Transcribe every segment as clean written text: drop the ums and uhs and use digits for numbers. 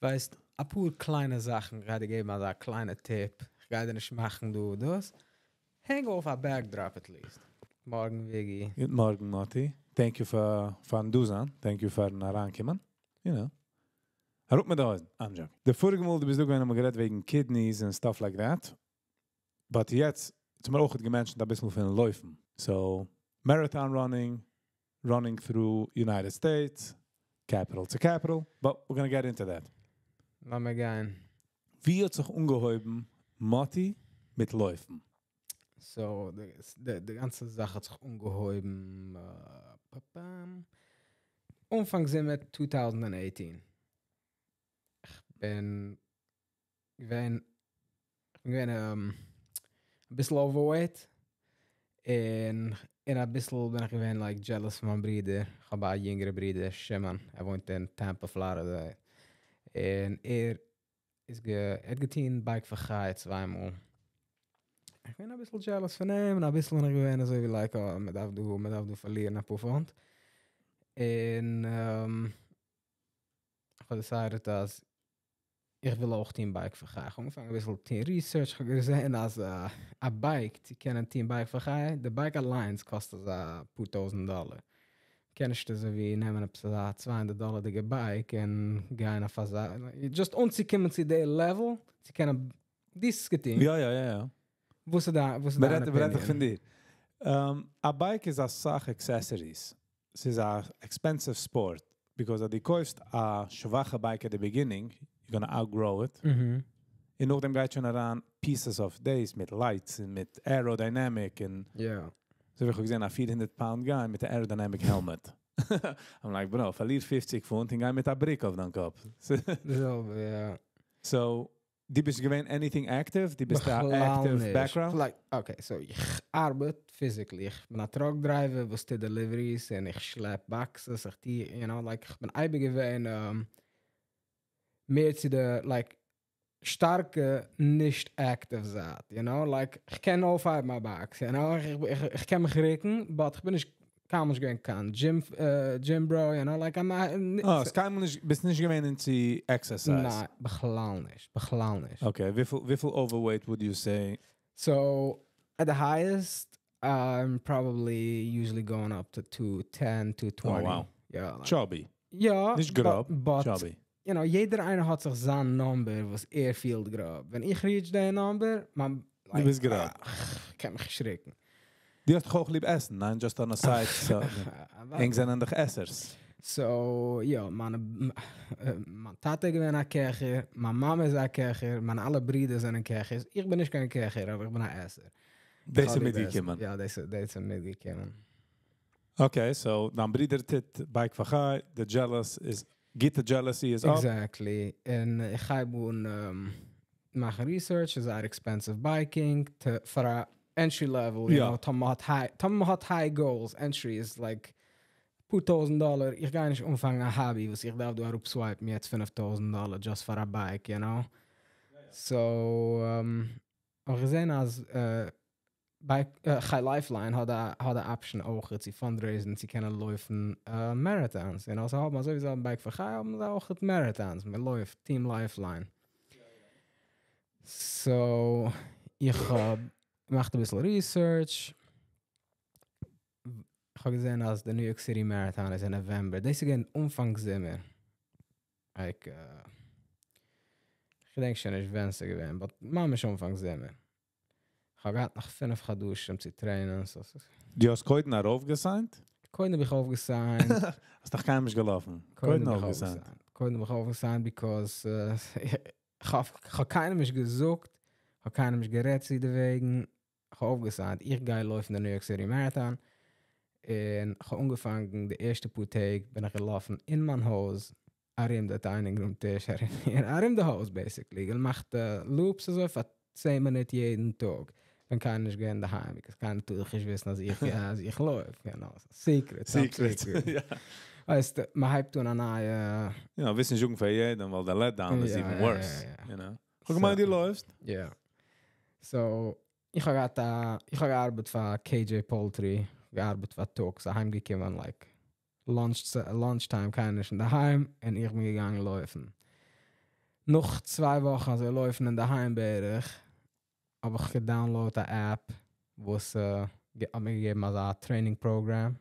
ווייסט, אפאר קליינע זאכן, גיי דיר געבן אזא קליינע tip, איך גיי דיר נישט מאכן דא דאס. Hang אויף א backdrop at least. מארגן, וויגי. גוט מארגן, מאטי. Thank you פארן דא זיין. Thank you פארן אריינקומען. אראפ מיט די הויזן. I'm joking. די פאריגע מאל דו ביסט דא געווען האבן מיר גערעדט וועגן kidneys and stuff like that. But יעצט, האבן מיר אויך גע mentioned א ביסל פון לויפן. So, marathon running, running through United States, capital to capital, but we're gonna get into that. לאמיר גיין. ווי האט זיך אנגעהויבן מאטי מיט לויפן? So, די גאנצע זאך האט זיך אנגעהויבן אנפאנג זומער 2018. איך בין געווען א ביסל overweight און א ביסל בין איך געווען like jealous פון מיין ברודער. איך האב א יונגערע ברודער, שמעון, ער וואוינט אין Tampa, Florida. און ער האט געטון Bike for Chai צוויי מאל. איך בין א ביסל jealous פון אים, און א ביסל בין איך געווען אזוי ווי like, oh, מען דארף דא פארלירן א פאר פונט. און איך האב decided אז איך וויל אויך טון Bike for Chai. איך האב אנגעפאנגען א ביסל טון research, איך האב געזען אז א bike צו קענען טון Bike for Chai, די bike אליינס קאסט אזא פאר טויזנט דאלער. קען נישט אזוי ווי נעמען עפעס אזא 200 דאלערדיגע bike און גיין אויף אזא, just אנצוקומען צו די level, צו קענען דאס געטון. יא. וואס איז דיין מען רעדט דאך opinion? פון דיר. א bike איז א סאך accessories. ס'איז א expensive sport because אז דו קויפסט א שוואכע bike at the beginning, you're gonna outgrow it. און נאכדעם גייט שוין אריין pieces of days מיט lights און מיט aerodynamic און אזוי ווי איך האב געזען א 400 pound guy מיט א aerodynamic helmet. I'm like, bro, פארליר 50 פונט און גיי מיט א brick אויף דיין קאפ. דאס זעלבע, יא. So, דו ביסט געווען anything active? דו ביסט א בכלל active נישט. background? Like, okay, so איך ארבעט physically. איך בין א truck driver, וואס טוט deliveries און איך שלעפ boxes, איך טו, like, איך בין אייביג געווען מער צו די, like, שטארקע, נישט active זייט, like, איך קען אויפהייבן א box, איך קען מיך רוקן, but איך בין נישט, קיינמאל נישט געווען קיין gym bro, like, I'm not, Oh, עס קיינמאל נישט, ביסט נישט געווען into exercise? ניין, בכלל נישט, בכלל נישט. Okay, וויפיל overweight would you say? So, at the highest, I'm probably usually going up to 210, 220. Oh, wow. Yeah, like, Chubby. יא, נישט גראב, but, chubby. יעדער איינער האט זיך זיין number, וואס ער פילט גראב. ווען איך reach די number, מיין, דו ביסט גראב. איך קען מיך שרעקן. דו האסט אויך ליב עסן, ניין? Just on a side. So, ענק זענען דאך עסערס. So, יא, מיין טאטע איז געווען א קעכער, מיין מאמע איז א קעכער, מיינע אלע ברידער זענען קעכערס. איך בין נישט קיין קעכער, אבער איך בין א עסער. דאס איז איך האב ליב מיטגעקומען. עסן. יא, דאס איז מיטגעקומען. Okay, so דיין ברודער טוט Bike for Chai, the jealous is, get the jealousy is up. Exactly. און איך הייב אן מאכן research, איז זייער expensive biking, to, for a entry level, you know, טאמער האט high goals, entry is like פאר טויזנט דאלער. איך גיי נישט אנפאנגען א hobby, וואס איך דארף דא אראפ swipe ן יעצט 5000 דאלער just for a bike, you know? So, האב איך געזען אז bike, Chai Lifeline האט א option אויך צו fundraisen, צו קענען לויפן marathons, so האבן אזוי ווי זיי האבן Bike for Chai, האבן זיי אויך marathons, מען לויפט Team Lifeline. So, איך האב געמאכט א ביסל research. איך האב געזען אז די New York City Marathon איז אין November. דאס איז געווען אנפאנג זומער. Like, איך געדענק שוין נישט ווען ס'איז געווען, but ממש אנפאנג זומער. איך האב געהאט נאך 5 חדשים צו train ען. So, דו האסט קודם ארויפגע sign ט? קודם האב איך ארויפגע sign ט. האסט דאך קיינמאל נישט געלאפן. קודם קודם האב איך ארויפגע sign ט. ארויפגע sign ט. קודם האב איך ארויפגע sign ט because איך האב קיינעם נישט געזאגט, איך האב קיינעם נישט גערעדט צו דערוועגן. איך האב ארויפגע sign ט, איך גיי לויפן די New York City Marathon. און איך האב אנגעפאנגען די ערשטע פאר טעג, בין איך געלאפן אין מיין הויז, ארום די dining room טיש, ארום די הויז basically. געמאכט loops אזוי פאר 10 מינוט יעדן טאג. ווען קיינער נישט געווען דאהיים, because קיינער טאר דאך נישט וויסן, אז איך לויף, you know, secret, top Secret. secret. יא. ווייסט, מען הייבט אן א נייע יא, וויסן נישט פאר יעדעם, ווייל the letdown is even worse, you know. קוק מאל, דו לויפסט. Yeah. So, איך האב געארבעט פאר KJ Poultry, געארבעט פאר טאג, so אהיימגעקומען, like, lunch time, קיינער נישט אינדערהיים, און איך בין געגאנגען לויפן. נאך צוויי וואכן אזוי לויפן אינדערהיים בערך, האב איך געדאונלאודט א עפפ וואס האט מיר געגעבן אזא training program,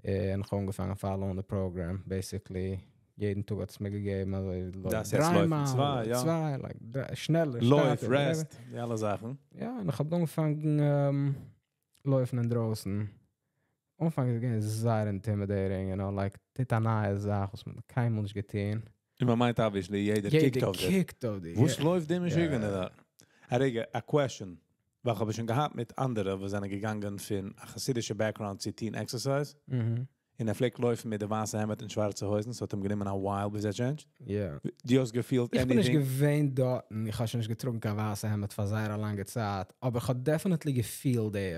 און איך האב אנגעפאנגען פאלאוען די program, basically יעדן טאג האט עס מיר געגעבן אזוי לויף דריי מייל, צוויי, like שנעלער, לויף, rest, די אלע זאכן. יא, און איך האב אנגעפאנגען לויפן אינדרויסן. אנפאנג איז געווען זייער intimidating, you know, like, טוט א נייע זאך וואס מען האט קיינמאל נישט געטון. און מען מיינט obviously יעדער קוקט אויף דיר. יעדער קוקט אויף דיר. וואס לויפט די משוגענער דארט? א רגע, א question, ווייל כ'האב עס שוין געהאט מיט אנדערע וואס זענען געגאנגען פון א חסידישע background צו טון exercise, און ער פלעגט לויפן מיט די ווייסע העמד און שווארצע הויזן, ס'האט אים גענומען א while ביז ער changed. דו האסט געפילט איך בין נישט anything? געווען דארטן, איך האב שוין נישט געטראגן קיין ווייסע העמד פאר זייער א לאנגע צייט, אבער איך האב definitely געפילט די,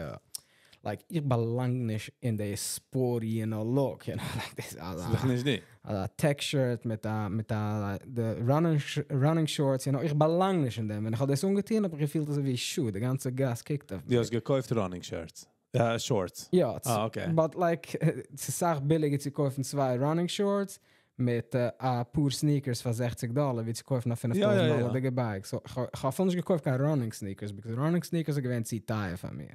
like, איך באלאנג נישט אין די sporty, you know, look, you know, like דאס אזא. ס'איז דאך נישט די. אזא tech shirt מיט א, מיט א, די running shorts, you know, איך באלאנג נישט אין דעם. ווען איך האב דאס אנגעטון האב איך געפילט אזוי ווי שו, די גאנצע גאס קוקט אויף דו מיר. האסט געקויפט running shirts? Shorts? יא, אה, okay. But like, ס'איז סאך ביליגער צו קויפן צוויי running shorts מיט א פאר sneakers פאר זעכציג דאלער ווי צו קויפן א פינף טויזנט דאלערדיגע bike. So, איך האב אפילו נישט געקויפט קיין running sneakers, because running sneakers איז געווען צו טייער פאר מיר.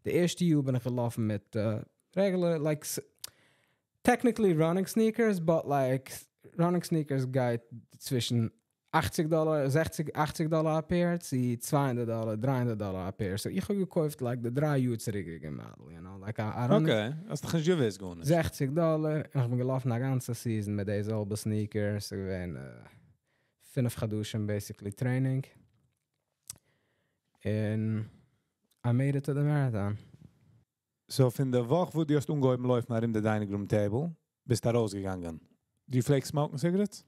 די ערשטע יאר בין איך געלאפן מיט regular, like, technically running sneakers, but like, running sneakers גייט צווישן אכציג דאלער, זעכציג, אכציג דאלער א pair, צו 200 דאלער, 300 דאלער א pair. So איך האב געקויפט like די דריי יאר צוריקדיגע model, you know, like א running. Okay, האסט דאך נישט געוואוסט גארנישט. זעכציג דאלער, און איך בין געלאפן א גאנצע season מיט די זעלבע sneakers, ס'איז געווען פינף חדשים basically training. און I made it to the marathon. So פון די וואך וואו דו האסט אנגעהויבן לויפן ארום די dining room table, ביסטו ארויסגעגאנגען. דו פלעגסט smoke ן cigarettes?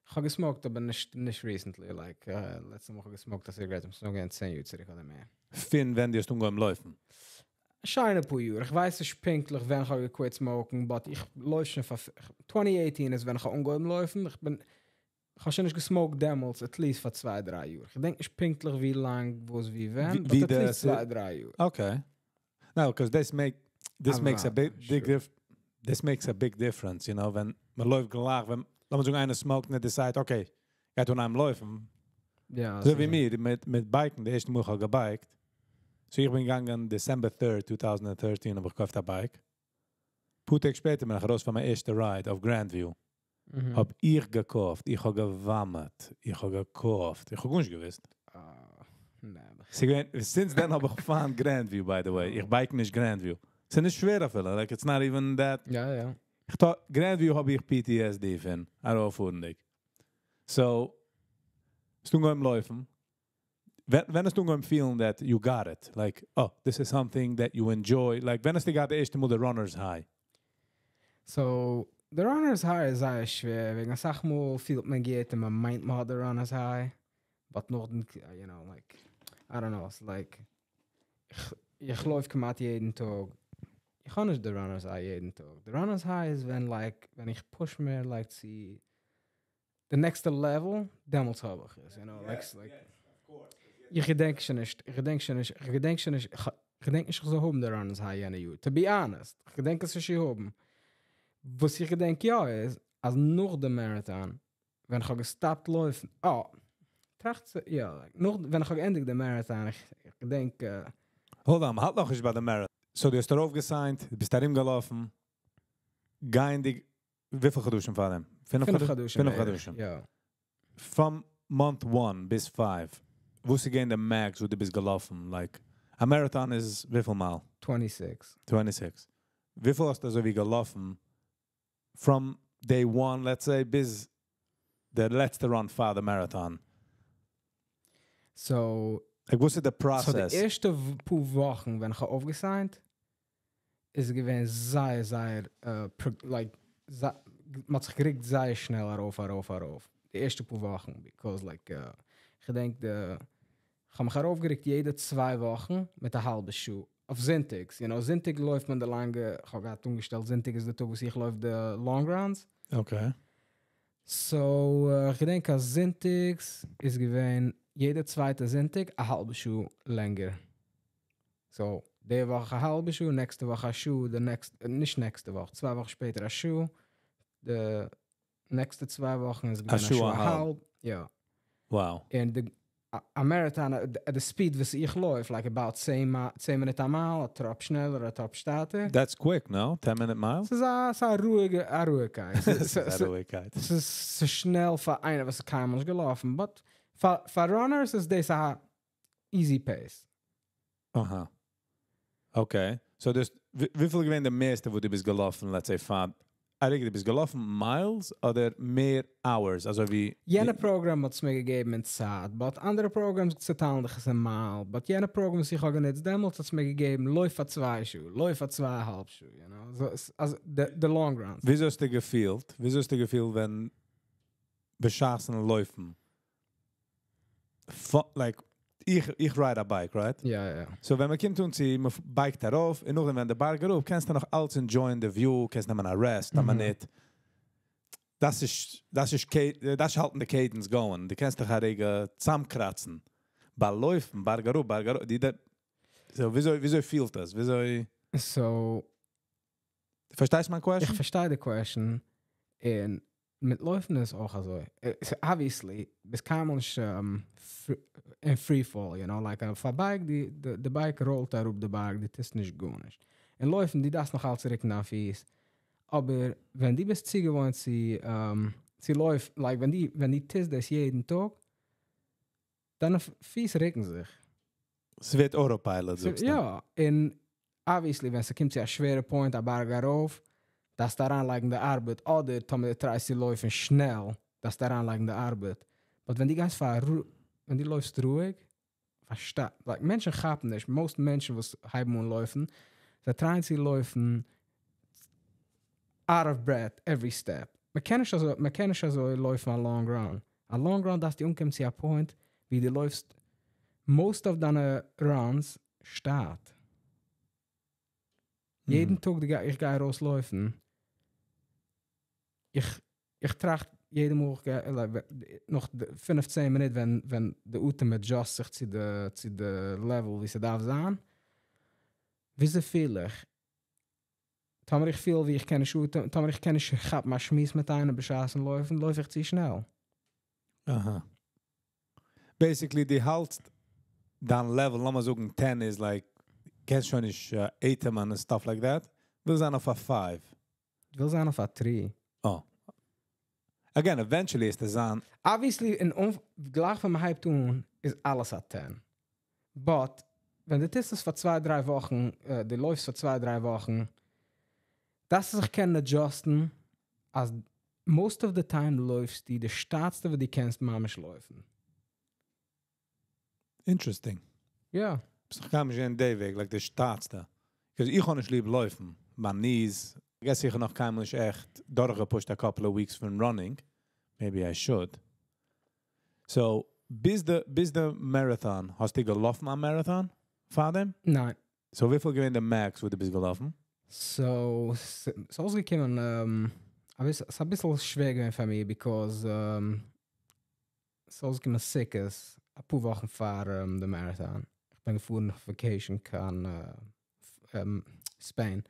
איך האב געsmoked, אבער נישט recently, like, לעצטע מאל איך האב געsmoked א cigarette, איז נאך געווען 10 יאר צוריק אדער מער. פון ווען דו האסט אנגעהויבן לויפן? שיינע פאר יאר. איך ווייס נישט פונקטליך ווען איך האב געquit smoken, but איך לויף שוין פאר 2018 איז ווען איך האב אנגעהויבן לויפן. איך בין, איך האב שוין נישט געsmoked דעמאלטס, at least פאר צוויי, דריי יאר. איך געדענק נישט פונקטליך ווי לאנג, וואס, ווי, ווען, but at least צוויי, דריי יאר. Okay. No, because this make, this makes a big, big dif this makes a big difference, you know, ווען מען לויפט גלייך, ווען, לאמיר זאגן איינער smoked און ער decide, okay, גייט אנהייבן לויפן. יא, אזוי ווי מיר, מיט bike ן, די ערשטע מאל איך האב געbiked, so איך בין געגאנגען December 3rd, 2013, האב איך געקויפט א bike. פאר טעג שפעטער בין איך ארויס פאר מיין ערשטע ride אויף Grandview. האב איך געקויפט, איך האב געוואמעט, איך האב געקויפט, איך האב גארנישט געוואוסט. ס'איז געווען, since then האב איך פיינט Grandview, by the way. איך bike נישט Grandview. ס'איז נישט שווער אפילו, like it's not even that. יא, יא. איך טא, Grandview האב איך PTSD פון, ארויפפארנדיג. So, האסט אנגעהויבן לויפן. ווען האסטו אנגעהויבן feeling that you got it? Like, oh, this is something that you enjoy. Like, ווען האסטו געהאט די ערשטע מאל the runner's high? So, the runner's high איז זייער שווער, וועגן אסאך מאל פילט מען גוט און מען מיינט מען האט the runner's high. But נאכדעם, you know, like, I don't know, it's like, איך לויף כמעט יעדן טאג. איך האב נישט the runner's high יעדן טאג. The runner's high איז ווען, like, ווען איך push מיר, like, צו the next level, דעמאלטס האב איך עס, you know, like, like, איך געדענק שוין נישט, איך געדענק שוין נישט, איך געדענק שוין נישט, איך געדענק נישט איך זאל האבן the runner's high יענע יאר, to be honest. איך געדענק עס נישט האבן. וואס איך געדענק יא איז, אז נאך די marathon, ווען איך האב געstopped לויפן, oh, טראכט זיך, יא, like, נאך, ווען איך האב געענדיגט די marathon, איך געדענק, Hold on, האלט נאך נישט ביי די marathon. So, דו האסט דערויף געsigned, דו ביסט ארומגעלאפן, גייענדיג, וויפיל חדשים פאר דעם? פינף פינף חדשים פינף בערך, חדשים. יא. From month 1 ביז 5, וואס איז געווען די max וואו דו ביסט געלאפן? Like, א marathon איז וויפיל מייל? 26. 26. וויפיל האסטו אזוי ווי געלאפן from day 1, let's say, ביז דער לעצטע run פאר the marathon? So, Like, וואס איז די So, די process? ערשטע פאר וואכן, ווען איך האב אויפגעsigned, איז געווען זייער, זייער, like, מ'האט זיך גערוקט זייער שנעל ארויף, ארויף, ארויף. די ערשטע פאר וואכן, because, like, איך געדענק, איך האב מיך ארויפגערוקט יעדע צוויי וואכן מיט א האלבע שעה. אויף זונטאגס, you know, זונטאג לויפט מען די לאנגע, איך האב געהאט אנגעשטעלט, זונטאג איז דער טאג, וואס איך לויף די long runs. So, איך געדענק, אז זונטאגס איז געווען יעדע צווייטע זונטאג א האלבע שעה לענגער. So, די וואך א האלבע שעה, נעקסטע וואך א שעה, די next, נישט נעקסטע וואך, צוויי וואכן שפעטער א שעה. די נעקסטע צוויי וואכן איז געווען א שעה שעה א א האלב. האלב. יא. Wow. און די א marathon, at the speed וואס איך לויף, like about 10 מינוט א מייל, א טראפ שנעלער, א טראפ שטאטער. That's quick, no? 10 minute miles? ס'איז א, ס'איז א רואיגע, א רואיגקייט. ס'איז א רואיגקייט. ס'איז שנעל פאר איינער וואס איז קיינמאל נישט געלאפן, but פאר runners איז דאס א easy pace. Aha. Okay. So דאס, וויפיל געווען די מערסטע, וואו דו ביסט געלאפן, let's say, פאר, דו ביסט געלאפן miles אדער מער hours, אזוי ווי יענע program האט עס מיר געגעבן אין צייט, but אנדערע programs צעטיילן דיך עס אין מייל, but יענע program וואס איך האב גענוצט, דעמאלטס האט עס מיר געגעבן, לויף פאר 2 שעה, לויף פאר 2.5 שעה, you know? So, אז the long runs. וויאזוי האסטו געפילט? וויאזוי האסטו געפילט, ווען בשעת'ן לויפן? Like, איך ride a bike, right? Ja. So, ווען מען קומט אן צו, מען bike ט ארויף, און נאכדעם ווען די בארג אראפ, קענסטו נאך אלץ enjoyen the view, קענסט נעמען א rest, א מינוט. דאס איז האלטן די cadence going. דו קענסט דיך א רגע צאמקראצן. ביי לויפן, בארג אראפ, בארג אראפ, so, וויאזוי פילט דאס? וויאזוי So, פארשטייסט מיין question? איך פארשטיי די question. און מיט לויפן איז אויך אזוי. Obviously, ביסט קיינמאל נישט אין free fall, you know, like אויף א bike, די bike ראלט אראפ די בארג, דו טוסט נישט גארנישט. און לויפן, דו דארפסט נאך אלץ רוקן דיין פיס. אבער ווען דו ביסט צוגעוואוינט צו לויפן, like ווען דו טוסט דאס יעדן טאג, דיינע פיס רוקן זיך. עס ווערט autopilot, זאגסטו. יא, און obviously, ווען עס קומט צו א שווערע point, א בארג ארויף, דארפסטו אריינלייגן די ארבעט, אדער טאמער דו try סט צו לויפן שנעל, דארפסטו אריינלייגן די ארבעט. But ווען דו לויפסט רואיג, פארשטיי, like, מענטשן כאפן נישט, most מענטשן וואס הייבן אן לויפן, זיי try ען צו לויפן out of breath every step. מען קען נישט אזוי לויפן א long run. א long run דארפסטו אנקומען צו א point, ווי דו לויפסט most of דיינע runs שטאט. יעדן טאג איך גיי ארויסלויפן, איך טראכט יעדע מאל, איך גיי, like, נאך 15 מינוט, ווען די אטעם adjust זיך צו די level, ווי ס'דארף זיין, וויאזוי פיל איך? טאמער איך פיל, ווי איך קען נישט אטעמען, טאמער איך קען נישט כאפן א שמועס מיט איינעם בשעת'ן לויפן, לויף איך צו שנעל. Aha. Basically, דו האלטסט דיין level, לאמיר זאגן 10 איז like, קענסט שוין נישט אטעמען and stuff like that. וויל זיין אויף א 5. וויל זיין אויף א 3. Oh. Again, eventually איז דאס אן Obviously, גלייך ווען מען הייבט אן, איז אלעס א 10. But, ווען דו טוסט עס פאר 2, 3 וואכן, דו לויפסט פאר 2, 3 וואכן, דארפסטו זיך קענען adjust ן, אז most of the time לויפסטו די שטאטסטע, וואס דו קענסט ממש לויפן. Interesting. Ja. ביסט נאך קיינמאל נישט אין די וועג, like די שטאטסטע. Because איך האב נישט ליב לויפן. מיין knees, I guess איך האב נאך קיינמאל נישט עכט דורכגעפושט a couple of weeks פון running. Maybe I should. So, ביז די marathon, האסטו געלאפן א marathon פאר דעם? ניין. So, וויפיל געווען די max, וואו דו ביסט געלאפן? So, ס'איז אויסגעקומען, ס'איז א ביסל שווער געווען פאר מיר, because ס'איז אויסגעקומען סוכות, א פאר וואכן פאר די marathon. איך בין געפארן אויף vacation קיין Spain.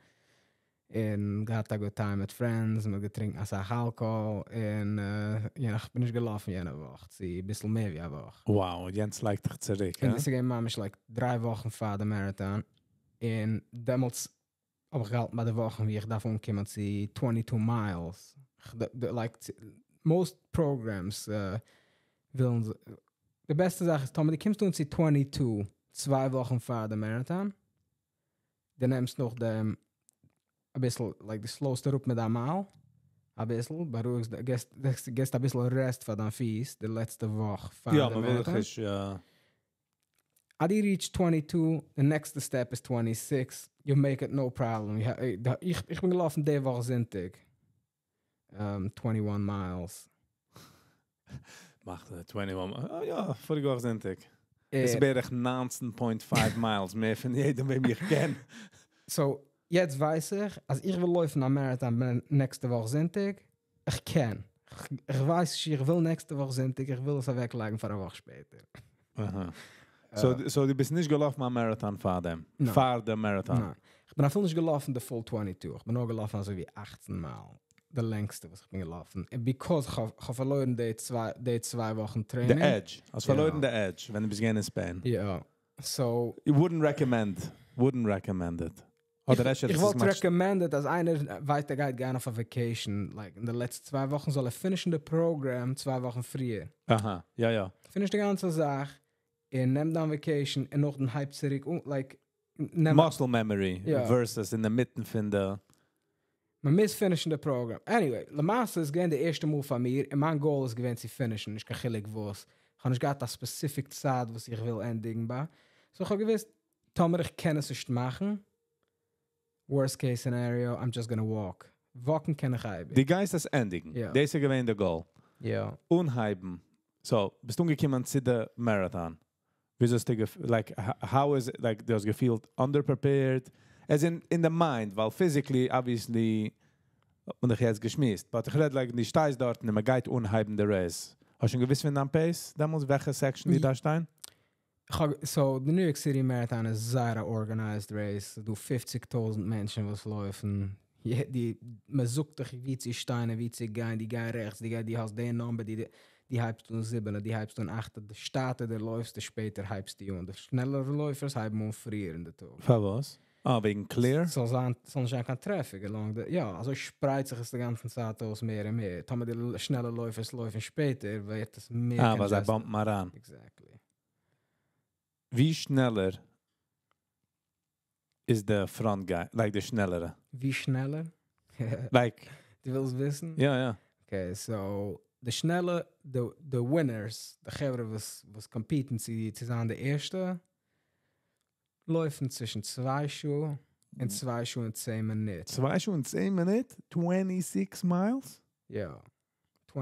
און געהאט א good time מיט friends, מיר געטרונקען א סאך אלקאהאל, און יא, איך בין נישט געלאפן יענע וואך, צו א ביסל מער ווי א וואך. Wow, יענץ לייגט דיך צוריק, און הא? דאס איז געווען ממש like 3 וואכן פאר די marathon. און דעמאלטס האב איך געהאלטן ביי די וואכן, ווי איך דארף אנקומען צו 22 miles. Like, most programs ווילן, די בעסטע זאך איז, טאמער דו קומסט אן צו 22, 2 וואכן פאר די marathon, דו נעמסט נאך דעם א ביסל, like, דו slow סט אראפ מיט דיין מייל, א ביסל, בארואיגסט, גיבסט א ביסל rest פאר דיין פיס, די לעצטע וואך פאר יא, די מען וויל marathon. נישט, יא. אז דו reach 22, the next step is 26. You make it no problem. איך בין געלאפן די וואך זונטאג. 21 miles. מאכט 21. Oh, יא, פאריגע וואך זונטאג. עס איז בערך 19.5 miles מער פון יעדעם, וועם איך קען. So, יעצט ווייס איך, אז איך וויל לויפן א marathon נעקסטע וואך זונטאג, איך קען. איך ווייס, איך וויל נעקסטע וואך זונטאג, איך וויל עס אוועקלייגן פאר א וואך שפעטער. Aha. So, דו ביסט נישט געלאפן א marathon פאר דעם? ניין. פאר דעם marathon? ניין. איך בין אפילו נישט געלאפן the full 22. איך בין נאר געלאפן אזוי ווי 18 מייל. די לענגסטע וואס איך בין געלאפן. און because איך האב פארלוירן די צוויי די צוויי וואכן training. די edge. האסט פארלוירן די edge ווען דו ביסט געווען אין Spain. יא. So. You wouldn't recommend, wouldn't recommend it. אדער אפשר איך וואלט recommended אז איינער ווייסט ער גייט גיין אויף א vacation like אין די לעצטע צוויי וואכן זאל ער פינישן די program צוויי וואכן פריער. אהא, יא יא. פיניש די גאנצע זאך און נעם דיין vacation און נאכדעם הייב צוריק אן like נעם. Muscle memory versus אינמיטן פון די. מען מוז פינישן די program. Anyway, למעשה איז געווען די ערשטע מאל פאר מיר און מיין goal איז געווען צו פינישן נישט קיין חילוק וואס. איך האב נישט געהאט א specific צייט וואס איך וויל ענדיגן ביי. So איך האב געוואוסט טאמער איך קען עס נישט מאכן, worst case scenario, I'm just gonna walk. וואקן קען איך אייביג. דו גייסט עס ענדיגן. דאס איז געווען די goal. יא. אנהייבן. So, ביסט אנגעקומען צו די marathon. וויאזוי האסטו געפ... like, how is it, like, דו האסט געפילט underprepared? As in, אין די mind, ווייל physically, obviously, האט מען דאך יעצט געשמועסט. But איך רעד like, דו שטייסט דארט און מען גייט אנהייבן די race. האסט שוין געוואוסט פון דיין pace דעמאלטס, וועלכע section דו דארפסט שטיין? So, די New York City Marathon איז זייער א organized race. ס'איז דא 50,000 מענטשן וואס לויפן. די, מען זאגט דיך ווי צו שטיין און ווי צו גיין. דו גיי רעכטס, דו גיי, דו האסט די number, די, די הייבסט אן 7, די הייבסט אן 8. די שטאטער דו לויפסט, די שפעטער הייבסטו אן. די שנעלערע לויפערס הייבן אן פריער אין די טאג. פארוואס? אה, וועגן clear? ס'זאל זיין, ס'זאל נישט זיין קיין traffic along the, יא, אזוי שפרייט זיך עס די גאנצע צייט אויס מער און מער. טאמער די שנעלע לויפערס לויפן שפעטער, ווערט עס מער אה, ווייל זיי congested. באמפן אריין. Exactly. ווי שנעלער איז די front guy, like די שנעלערע? ווי שנעלער? Like, דו ווילסט וויסן? יא, יא. Okay, so, די שנעלע, די winners, די חברה וואס קאמפיטן צו זיין די ערשטע, לויפן צווישן 2 שעה און 2 שעה און 10 מינוט. 2 שעה און 10 מינוט? 26 miles? יא, 26.2.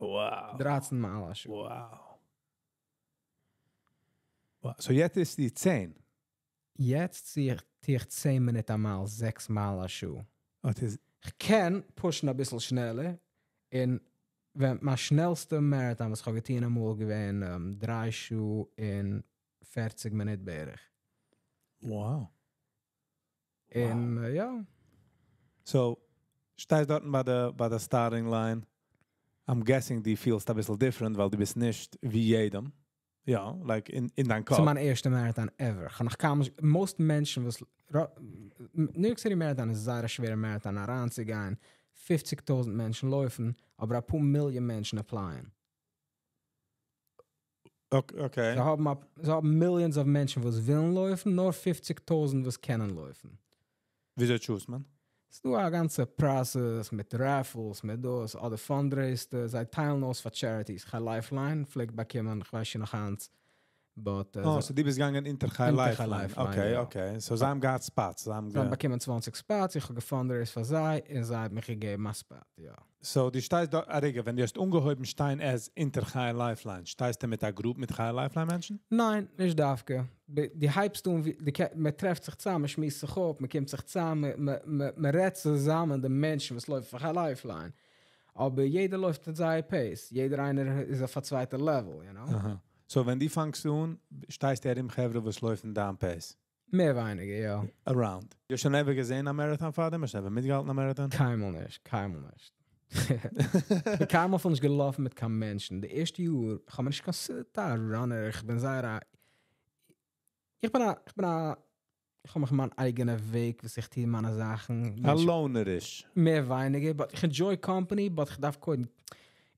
Wow. 13 מייל א שעה. Wow. Wow. So יעצט איז די 10? יעצט צי איך, טו איך 10 מינוט א מייל, 6 מייל א שעה. Oh, איז איך קען פושן א ביסל שנעלער. און ווען מיין שנעלסטע marathon, וואס איך האב געטון אמאל, געווען 3 שעה און 40 מינוט בערך. Wow. און יא. So, שטייסט דארט ביי די starting line. I'm guessing דו פילסט א ביסל different, ווייל דו ביסט נישט ווי יעדעם. יא, like אין דיין קאפ. ס'איז מיין ערשטע marathon ever. איך האב נאך קיינמאל נישט, most מענטשן וואס, New York City Marathon איז זייער א שווערע marathon אריינצוגיין. 50,000 מענטשן לויפן, אבער א פאר מיליאן מענטשן אפלייען. Okay. זיי האבן millions of מענטשן וואס ווילן לויפן, נאר 50,000 וואס קענען לויפן. וויאזוי choose מען? ס'איז דא א גאנצע process מיט raffles, מיט דאס, אדער fundraise, זיי טיילן אויס פאר charities. Chai Lifeline פלעגט באקומען, איך ווייס שוין נאך איינס. But, Oh, so דו ביסט געגאנגען אונטער Chai אונטער Chai Lifeline. Lifeline, Okay, יא. Okay. So זיי האבן געהאט spots. זיי האבן זיי האבן באקומען 20 spots, איך האב געfundraised פאר זיי, און זיי האבן מיך געגעבן א spot, יא. So, דו שטייסט דא, א רגע, ווען דו האסט אנגעהויבן שטיין as אונטער Chai Lifeline, שטייסטו מיט א group מיט Chai Lifeline מענטשן? ניין, נישט דווקא. די הייבסט אן, מען טרעפט זיך צוזאמען, מען שמועסט זיך אפ, מען קומט זיך צוזאמען, מען רעדט צוזאמען, די מענטשן וואס לויפן פאר Chai Lifeline. אבער יעדער לויפט אין זייער pace. יעדער איינער איז אויף א צווייטע level, you know? אהא. So, ווען דו פאנגסט אן, שטייסטו ארום חברה, וואס לויפן דיין pace? מער ווייניגער, יא. Around. דו האסט שוין ever געזען א marathon פאר דעם? האסט ever מיטגעהאלטן א marathon? קיינמאל נישט, קיינמאל נישט. איך בין קיינמאל נישט געלאפן מיט קיין מענטשן. די ערשטע יאר, איך האב מיך נישט considered א runner. איך בין זייער א... איך בין א... איך בין א... איך האב מיך מיין אייגענע וועג, וואס איך טו מיינע זאכן. א lonerish. מער ווייניגער, but איך enjoy company, but איך דארף קודם...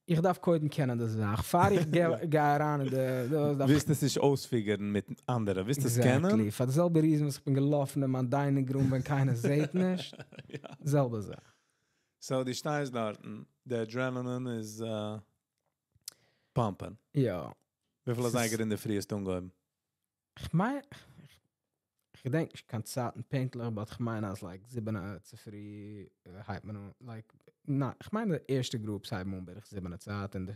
איך דארף קודם קענען די זאך. פאר איך גיי אריין אין די... דאס דארף ווילסט עס נישט אויספיגערן מיט אנדערע? ווילסט עס קענען? Exactly. פאר די זעלבע reason, וואס איך בין געלאפן אין מיין dining room, ווען קיינער זעט נישט. זעלבע זאך. So, דו שטייסט דארט, די adrenaline איז pumping. יא. וויפיל אזייגער אין דער פרי האסטו אנגעהויבן? איך מיין, איך געדענק נישט קיין צייטן פונקטליך, but איך מיין אז like 7 צופרי הייבט מען אן, like, נא, איך מיין די ערשטע groups הייבן אן בערך 7 צייט און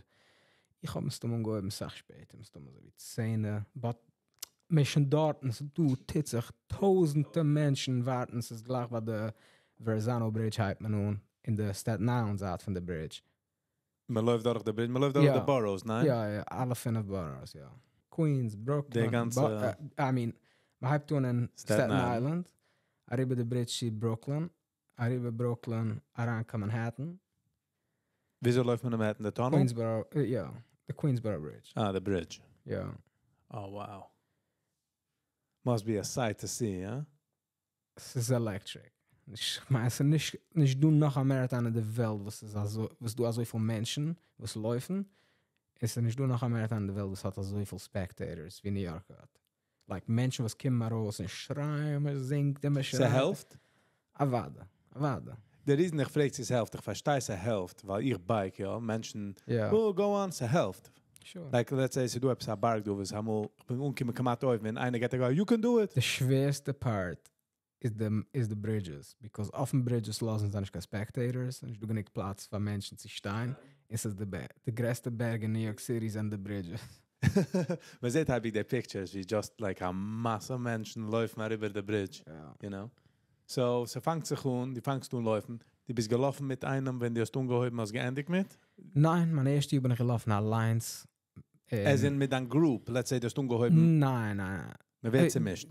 איך האב מסתמא אנגעהויבן אסאך שפעטער, מסתמא אזוי ווי 10, but מ'איז שוין דארט, ס'איז דא, טוט זיך, טויזנטער מענטשן ווארטן, ס'איז גלייך ביי די Verrazano Bridge הייבט מען אן, אין די Staten Island זייט פון די bridge. מען לויפט דורך די bridge, מען לויפט דורך די boroughs, ניין? יא, יא, אלע פינף boroughs, יא. Queens, Brooklyn. די גאנצע I mean, מען הייבט אן אין Staten Staten Island. Island, אריבער די bridge צו Brooklyn. אריבער Brooklyn, אריין קיין Manhattan. וויאזוי לויפט מען אין Manhattan? The tunnel? Queensboro, yeah, the Queensboro Bridge. Ah, the bridge. Yeah. Oh, wow. Must be a sight to see, huh? ס'איז electric. איך מיין, עס איז נישט, נישט דא נאך א marathon אין די וועלט, וואס איז אזוי, וואס דא אזויפיל מענטשן, וואס לויפן. עס איז נישט דא נאך א marathon אין די וועלט, וואס האט אזויפיל spectators, ווי New York האט. Like, מענטשן, וואס קומען ארויס און שרייען, מען זינגט, און מען שרייט. ס'העלפט? אוודאי, אוודאי. The reason איך פרעג צו ס'העלפט, איך פארשטיי ס'העלפט, ווייל איך bike, יא, מענטשן, oh, go on, ס'העלפט. Like, let's say, ס'דא עפעס א בארג דא, וואס אמאל, איך בין אנגעקומען כמעט אויבן, ווען איינער גייט, you can do it. די שווערסטע part איז the bridges, because אויפן bridges לאזן זיי נישט קיין spectators, נישט דא גענוג פלאץ פאר מענטשן צו שטיין. עס איז די גרעסטע בערג אין New York City זענען די bridges. מען זעט אייביג די pictures, ווי just like א מאסע מענטשן לויפן אריבער די bridge, you know? So, ס'פאנגט זיך אן, דו פאנגסט אן לויפן, דו ביסט געלאפן מיט איינעם, ווען דו האסט אנגעהויבן, האסט געענדיגט מיט? ניין, מיין ערשטע יאר בין איך געלאפן אליינס. As in מיט דיין group, let's say, דו האסט אנגעהויבן. ניין, ניין, ניין. מען ווערט צעמישט.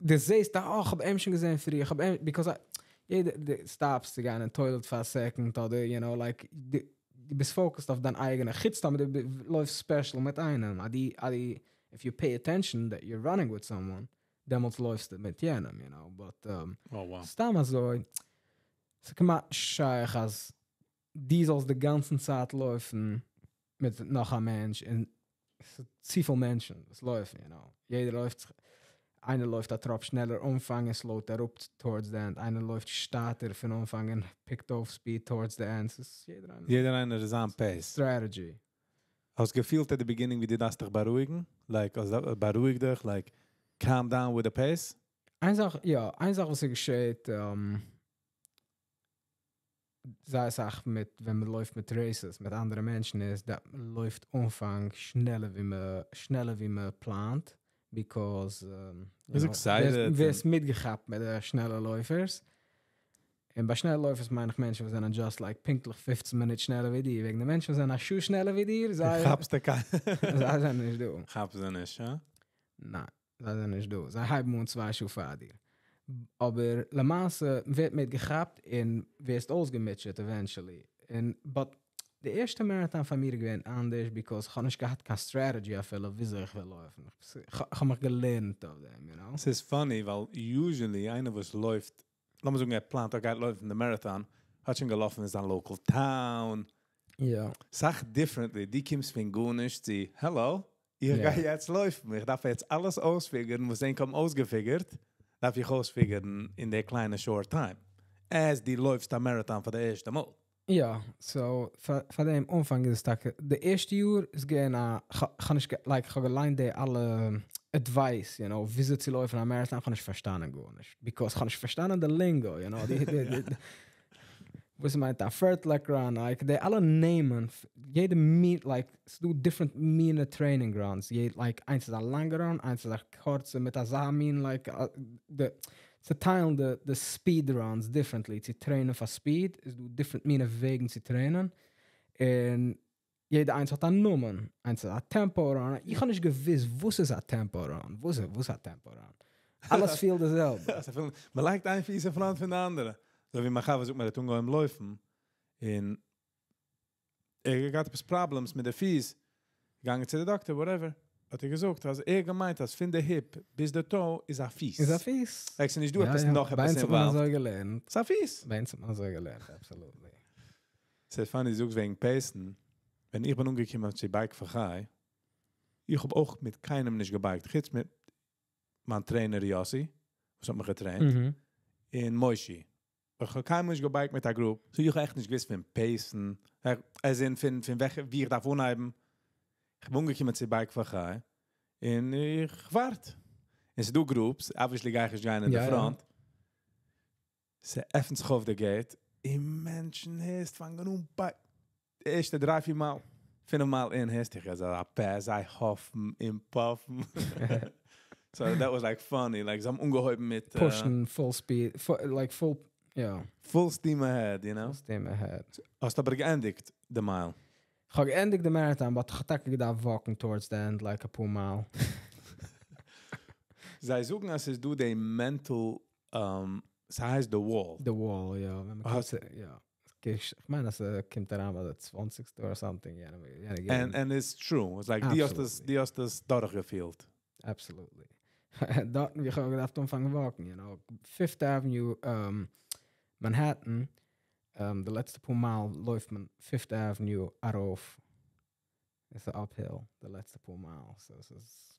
דו זעסט, oh, איך האב אים שוין געזען פריער, איך האב אים, because I, יעדער, דו stop סט צו גיין אין toilet for a second, אדער, you know, like, דו ביסט focused אויף דיין אייגענע, חוץ טאמער דו לויפסט special מיט איינעם, אדי, if you pay attention that you're running with someone, דעמאלטס לויפסטו מיט יענעם, you know, but, סתם אזוי, ס'כמעט שייך אז דו זאלסט די גאנצן צייט לויפן מיט נאך א מענטש, און צופיל מענטשן וואס לויפן, you know, יעדער לויפט זיך, איינער לויפט א טראפ שנעלער אנפאנג און slow ט אראפ towards the end, איינער לויפט שטאטער פון אנפאנג און pick ט אויף speed towards the end, ס'איז יעדער איינער. יעדער איינער איז on pace. Strategy. האסט געפילט at the beginning ווי דו דארפסט דיך בארואיגן? Like, אז בארואיג דיך, like, calm down with the pace? איין זאך, יא, איין זאך וואס איז געשעט, זייער אסאך מיט, ווען מען לויפט מיט races, מיט אנדערע מענטשן איז, דאס מען לויפט אנפאנג שנעלער ווי מען פלאנט, because, איז excited. ווערסט מיטגעכאפט מיט די שנעלע לויפערס. און ביי שנעלע לויפערס מיין איך מענטשן, וואס זענען just like פונקטליך 15 מינוט שנעלער ווי דיר. וועגן די מענטשן, וואס זענען א שעה שנעלער ווי דיר, זיי כאפסט די קיין זיי זענען נישט דא. כאפסט זיי נישט, הא? ניין, זיי זענען נישט דא. זיי הייבן אן 2 שעה פאר דיר. אבער למעשה ווערט מיטגעכאפט און ווערסט אויסגעמוטשעט eventually. און, but די ערשטע marathon פאר מיר געווען אנדערש, because איך האב נישט געהאט קיין strategy אפילו, וויאזוי איך וויל לויפן. איך האב מיך געלערנט אויף דעם, you know? ס'איז funny, ווייל usually איינער וואס לויפט, לאמיר זאגן, ער פלאנט, ער גייט לויפן די marathon, האט שוין געלאפן אין זיין local town. אסאך differently, דו קומסט פון גארנישט צו, hello, איך גיי יעצט לויפן, איך דארף יעצט אלעס אויס figure ן, וואס ענק האבן אויסגע figure ט, דארף איך אויס figure ן אין דער קליינע short time. אז דו לויפסט א marathon פאר די ערשטע מאל. יא, so, פאר דעם אנפאנג איז עס טאקע, די ערשטע יאר איז געווען א, כ'האב נישט like, כ'האב געליינט די אלע advice, you know, וויאזוי צו לויפן א marathon, כ'האב נישט פארשטאנען גארנישט. Because כ'האב נישט פארשטאנען די lingo, you know, די, וואס מיינט א fartlek run, like, די אלע נעמען, יעדע מין, like, ס'דא different מינע training runs, like, איינס איז א לאנגע run, איינס איז א קורצע מיט אזא מין, like, די, צו טיילן די speed runs differently, צו train ען פאר speed, איז דא different מינע וועגן צו train ען, און יעדע איינס האט א נאמען, איינס איז א tempo run, איך האב נישט געוואוסט, וואס איז א tempo run, וואס איז א tempo run? אלעס feel די זעלבע. מען לייגט איין פיס אין front פון די אנדערע. אזוי ווי מיין חבר זאגט מיר, ער האט אנגעהויבן לויפן, און ער האט געהאט עפעס problems מיט די פיס, געגאנגען צו די דאקטער, whatever. האט ער געזאגט, אז ער געמיינט, אז פון די hip ביז די toe איז א פיס. איז א פיס. Like, נישט דא עפעס נאך ביי עפעס אונז האט מען involved. אזוי געלערנט. ס'איז א פיס. ביי אונז האט מען אזוי געלערנט, absolutely. ס'איז funny, דו זאגסט וועגן pace ן. ווען איך בין אנגעקומען צו Bike for Chai, איך האב אויך מיט קיינעם נישט גע bike ט. חוץ מיט מיין trainer יאסי, וואס האט מיך גע train ט, און מוישי. איך האב קיינמאל נישט גע bike ט מיט א group. So איך האב עכט נישט געוואוסט פון pace ן, as in פון וועלכע, ווי איך דארף אנהייבן. איך בין אנגעקומען צו Bike for Chai, און איך ווארט. און ס'דא groups, obviously גיי איך נישט גיין אין די front. ס'עפנט זיך אויף די gate, און מענטשן הערסט פאנגען אן bike. די ערשטע 3, 4 מאל, 5 מאל אין הערסט איך אזא pass, זיי האפן און puff ן. So that was like funny, like זיי האבן אנגעהויבן מיט, Pushen full speed, like full, yeah. Full steam ahead, you know? Full steam ahead. האסט אבער געענדיגט די מייל? איך האב געענדיגט די marathon, but איך האב טאקע געדארפט walk ן towards the end, like א פאר מאל. זיי זאגן, אז ס'איז דא די mental, ס'הייסט The Wall. The Wall, יא. ווען מ'קומט צו, יא. איך מיין אז ס'קומט אריין ביי די צוואנציגסטע or something, יענע געגנט. And it's true. It's like, די האסט עס, די האסט עס דורכגעפילט. Absolutely. דארטן ווי איך האב געדארפט אנפאנגען walk ן, you know. Fifth Avenue, Manhattan, די לעצטע פאר מייל לויפט מען Fifth Avenue ארויף. עס איז uphill די לעצטע פאר מייל, so עס איז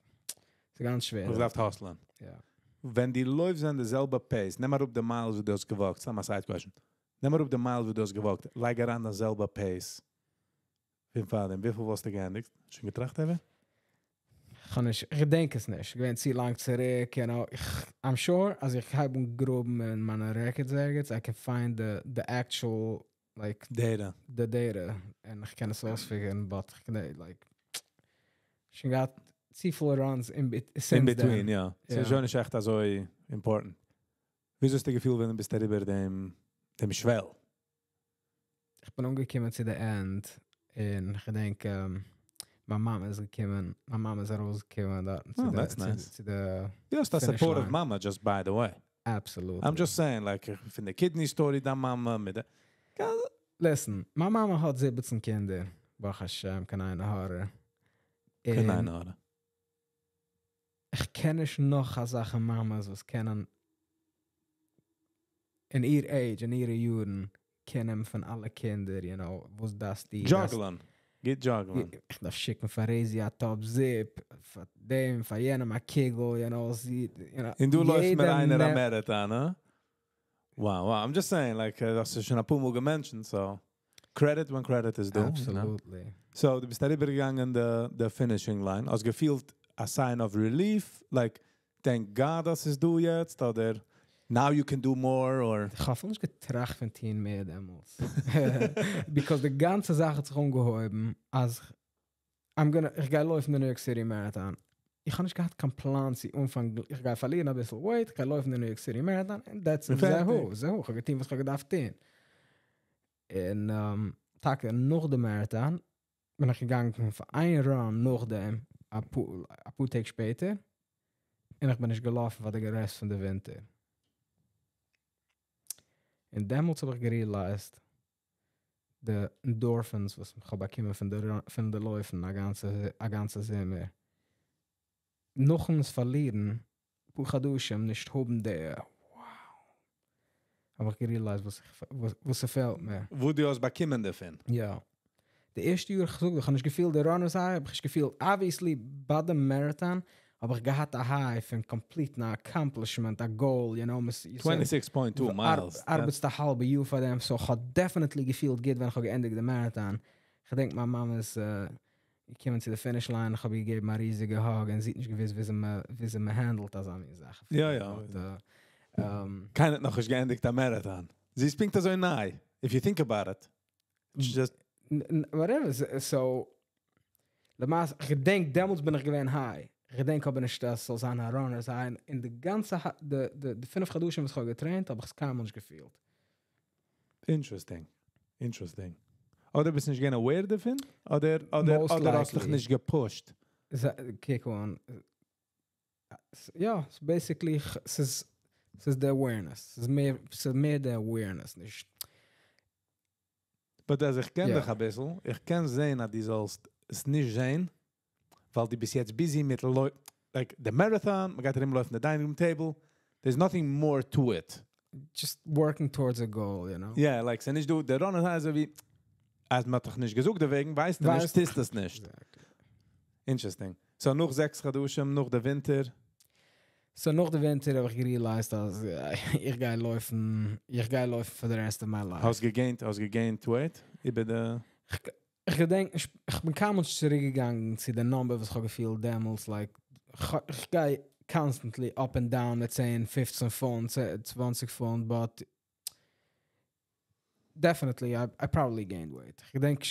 גאנץ שווער. דו דארפסט hustle ען. יא. ווען דו לויפסט אין די זעלבע pace, נעם אראפ די miles וואס דו האסט גע walk ט, סתם א side question. נעם אראפ די miles וואס דו האסט גע walk ט, לייג אריין די זעלבע pace. פון פארדעם, וויפיל וואלסטו געענדיגט? שוין געטראכט ever? איך האב נישט, איך געדענק עס נישט, געווען צו לאנג צוריק, you know, איך, I'm sure אז איך הייב אן גראבן אין מיינע records ערגעץ, I can find the actual like data. The data, און איך קען עס אויס figure ן, but איך קען like, שוין געהאט צופיל runs in since then. In between, יא. ס'איז שוין נישט עכט אזוי important. וויאזוי האסטו געפילט ווען דו ביסט אריבער דעם דעם שוועל? איך בין אנגעקומען צו די end, און איך געדענק מיין מאמע איז געקומען, מיין מאמע איז ארויסגעקומען דארטן צו די, that's nice. צו די דו האסט א supportive מאמע, just by the way. Absolutely. I'm just saying, like, פון די kidney story דיין מאמע מיט די. Listen, מיין מאמע האט 17 קינדער, ברוך השם, קיין עין הרע. קיין עין הרע. איך קען נישט נאך אזעלכע מאמעס וואס קענען אין איר age, אין אירע יארן, קענען פון אלע קינדער, you know, וואס דארפסטו? Juggle ן. גוט juggle ן. איך דארף שיקן פאר רעזי א טאפ זופ, פאר דעם, פאר יענעם א קוגל, you know, זי, you know. און דא לויפט מיר איינער א marathon, הא? Wow, wow, I'm just saying, like, דאס איז שוין אפאר מאל גע mention ט, so, credit when credit is due. Absolutely. So, דו ביסט אריבערגעגאנגען די finishing line, האסט געפילט א sign of relief, like, thank God אז ס'איז דא יעצט, אדער now you can do more, or? איך האב אפילו נישט געטראכט פון טון מער דעמאלטס. Because די גאנצע זאך האט זיך אנגעהויבן אז I'm gonna, איך גיי לויפן די New York City Marathon. איך האב נישט געהאט קיין פלאן צו אנפאנגן, איך גיי פארלירן אביסל weight, איך גיי לויפן די New York City Marathon, and that's it, זהו, זהו, איך האב געטון וואס איך האב געדארפט טון. און טאקע נאך די marathon בין איך געגאנגען פאר איין run נאכדעם, אפאר טעג שפעטער, און איך בין נישט געלאפן פאר די rest פון די ווינטער. און דעמאלטס האב איך גע realize ט די endorphins וואס איך האב באקומען פון די לויפן א גאנצע זומער. נאכן עס פארלירן פאר חדשים נישט האבן די wow האב איך גע realize ט וואס איך וואס ס'פעלט מיר. וואס דו האסט באקומען דערפון. יא. די ערשטע יאר, איך זאג דיר, איך האב נישט געפילט די runner's high, האב איך נישט געפילט, obviously ביי די marathon האב איך געהאט א high פון complete ן א accomplishment, א goal, you know, 26.2 miles. ארבעטסט א האלבע יאר פאר דעם, so איך האב definitely געפילט גוט ווען איך האב געענדיגט די marathon. כ'געדענק מיין מאמע איז געקומען צו די finish line, איך האב איר געגעבן א ריזיגע hug און זי האט נישט געוואוסט וויאזוי מען handle ט אזא מין זאך. יא יא. קיינער האט נאכנישט געענדיגט א marathon. זי איז פונקט אזוי ניי, if you think about it. Just. Whatever, so, למעשה, איך געדענק דעמאלטס בין איך געווען high. איך געדענק אבער נישט אז ס'זאל זיין א runner's high. אין די גאנצע, די 5 חדשים וואס איך האב גע train ט, האב איך עס קיינמאל נישט געפילט. Interesting. Interesting. אדער ביסט נישט געווען aware דערפון? אדער האסט דיך נישט גע push ט? קוק אן. יא, basically, ס'איז די awareness. ס'איז מער די awareness, נישט. But אז איך קען דיך אביסל, איך קען זען אז דו זאלסט עס נישט זען, ווייל דו ביסט יעצט busy מיט like the marathon, מען גייט ארומלויפן די dining room table, there's nothing more to it. Just working towards a goal, you know? Yeah, like, ס'איז נישט דא, דער runner אזוי ווי, אז מען האט דיך נישט געזאגט דערוועגן, ווייסט דו נישט, טוסט עס נישט. Exactly. Interesting. So נאך 6 חדשים, נאך די ווינטער. So נאך די ווינטער האב איך גע realize ט, אז איך גיי לויפן, איך גיי לויפן for the rest of my life. האסט גע gain ט weight איבער די? איך געדענק נישט, איך בין קיינמאל נישט צוריקגעגאנגען צו די number וואס איך האב געפילט דעמאלטס, like, איך גיי constantly up and down מיט 10, 15 פונט, 20 פונט, but definitely, I probably gained weight.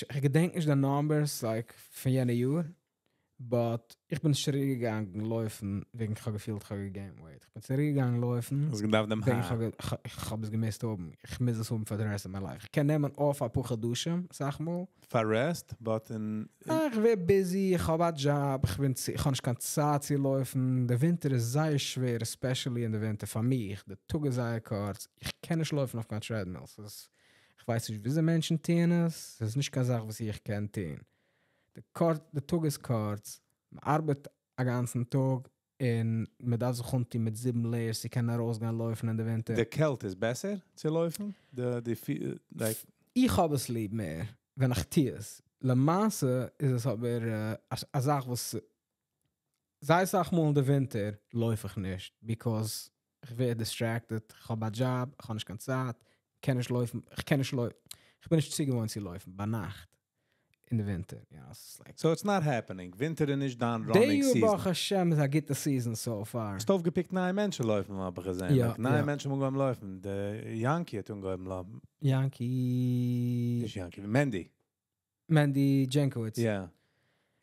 איך געדענק נישט די numbers, like, פון יענע יאר. But איך בין נישט צוריק געגאנגען לויפן וועגן איך האב געפילט איך האב געגעינט weight. איך בין צוריק געגאנגען לויפן האסט געדארפט דעם וועגן איך high. האב איך האב עס געמוזט האבן. איך מוז עס האבן for the rest of my life. איך קען נעמען off אפאר חדשים, אסאך מאל. פאר rest, but אין אה, איך ווער busy, איך האב א דזשאב, איך בין צו, איך האב נישט קיין צייט צו לויפן. דער ווינטער איז זייער שווער, especially אין די ווינטער פאר מיך. דער טאג איז זייער קורץ. איך קען נישט לויפן אויף קיין treadmill. ס'איז, איך ווייס נישט וויאזוי מענטשן טוען עס. ס'איז נישט קיין זאך וואס איך קען טון. די קורץ, די טאג איז קורץ, מען ארבעט א גאנצן טאג, און מען דארף זיך אנטון מיט זיבן layers צו קענען ארויסגיין לויפן אין די ווינטער. די קעלט איז בעסער צו לויפן? די, די, like איך האב עס ליב מער, ווען איך טו עס. למעשה איז עס אבער א זאך וואס זייער אסאך מאל אין די ווינטער לויף איך נישט, because איך ווער distracted, איך האב א דזשאב, איך האב נישט קיין צייט, קען נישט לויפן, איך קען נישט לויפן, איך בין נישט צוגעוואוינט צו לויפן ביינאכט אין די ווינטער. You know, it's like So it's not happening. ווינטער איז נישט דיין די running יאר season. ברוך השם איז א גוטע season so far. האסט אויפגעפיקט נייע מענטשן לויפן, האב איך געזען. יא, Like, נייע יא. מענטשן האבן אנגעהויבן לויפן. דער יאנקי האט אנגעהויבן לויפן. יאנקי. נישט יאנקי, מענדי. מענדי דזשענקאוויץ. יא.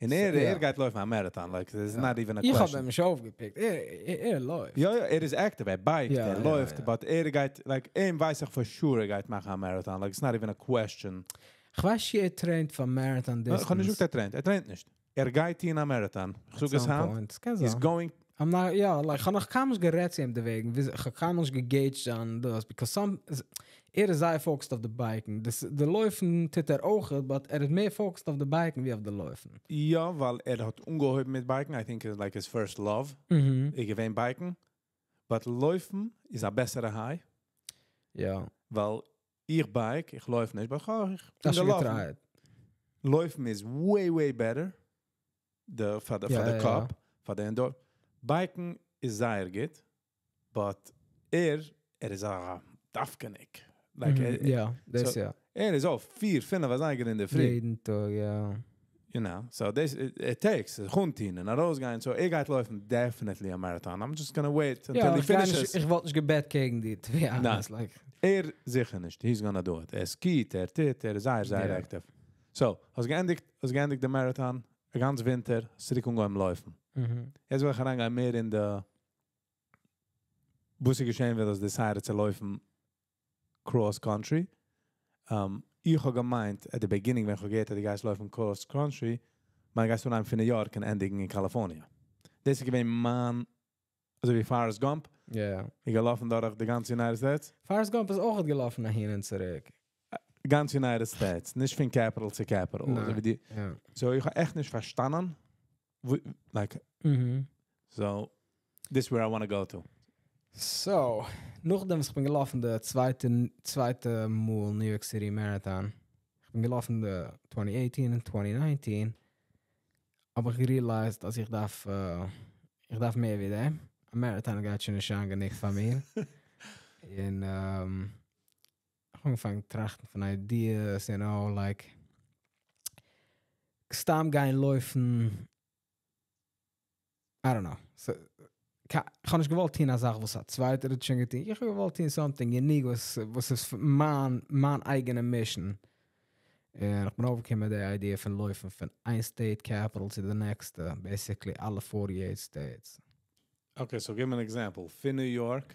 און ער, ער גייט לויפן א marathon, like, there's not even a איך האב question. אים נישט אויפגעפיקט. ער, ער, ער לויפט. יא, יא, ער איז active, ער bikeט, ער לויפט, but ער גייט, like, אים ווייס איך for sure, ער גייט מאכן א marathon, like, it's not even a question. איך ווייס נישט, ער trainט פאר marathon איך האב נישט distance. געזאגט, ער trainט, ער trainט נישט. ער גייט אין א marathon. איך זאג At עס some היינט. point. קען He's זיין. going I'm not, yeah, like, איך האב נאך קיינמאל נישט גערעדט צו אים דערוועגן. איך האב קיינמאל נישט געגעידזשט אן דאס, because some, ער איז זייער focused אויף די biken. דאס, די לויפן טוט ער אויך, but ער איז מער focused אויף די biken ווי אויף די לויפן. יא, ווייל ער האט אנגעהויבן מיט biken. I think it's like his first love. איז געווען biken. But לויפן איז א בעסערע high. יא. ווייל איך bike, איך לויף נישט, but איך בין האסט שוין געלאפן. געטרייט. לויפן איז way, way better. די, פאר די, פאר די קאפ, פאר די endor. Biken איז זייער גוט, but ער, ער איז א דווקא'ניק. Like, ער, יא, דאס so, יא. ער איז אויף פיר, פינף אזייגער אין דער פרי. יעדן טאג, יא. You know, so this, it, it takes, זיך אנטון און ארויסגיין, so ער גייט לויפן definitely a marathon. I'm just gonna wait until יא, he איך גיי נישט, finishes. איך וואלט נישט געבעט קעגן דיר, to be ניין. honest, like. ער זיכער נישט, he's gonna do it. ער skiט, ער טוט, ער איז זייער, זייער active. So, האסט געענדיגט, האסט געענדיגט די marathon, א גאנץ ווינטער, צוריק אנגעהויבן לויפן. יעצט וויל איך אריינגיין מער אין די, וואס איז געשען, ווען דו האסט decided צו לויפן cross country. איך האב געמיינט, at the beginning, ווען איך האב געהערט, אז דו גייסט לויפן cross country, מיין גייסט אנהייבן פון New York און ענדיגן אין קאליפארניע. דאס איז געווען מיין, אזוי ווי Forrest Gump. איך געלאפן דורך די גאנצע United States. Forrest Gump איז אויך געלאפן אהין און צוריק. גאנץ United States, נישט פון capital צו capital. ניין. אזוי ווי די, So, איך האב עכט נישט פארשטאנען, וואו, like, so, this is where I want to go to. So, נאכדעם וואס איך בין געלאפן די צווייטע, צווייטע מאל New York City Marathon. איך בין געלאפן די 2018 און 2019. האב איך געrealized, אז איך דארף, איך דארף מער ווי דעם. א marathon גייט שוין נישט זיין גענוג פאר מיר. און, איך האב אנגעפאנגען טראכטן פון ideas, you know, like, סתם גיין לויפן, I don't know. So, איך האב נישט געוואלט טון א זאך, וואס א צווייטער האט שוין געטון. איך האב געוואלט טון something unique, וואס, וואס איז מיין, מיין אייגענע mission. און איך בין אויפגעקומען מיט די idea פון לויפן פון איין state capital to the next, basically אלע 48 states. Okay, so give me an example. פון New York?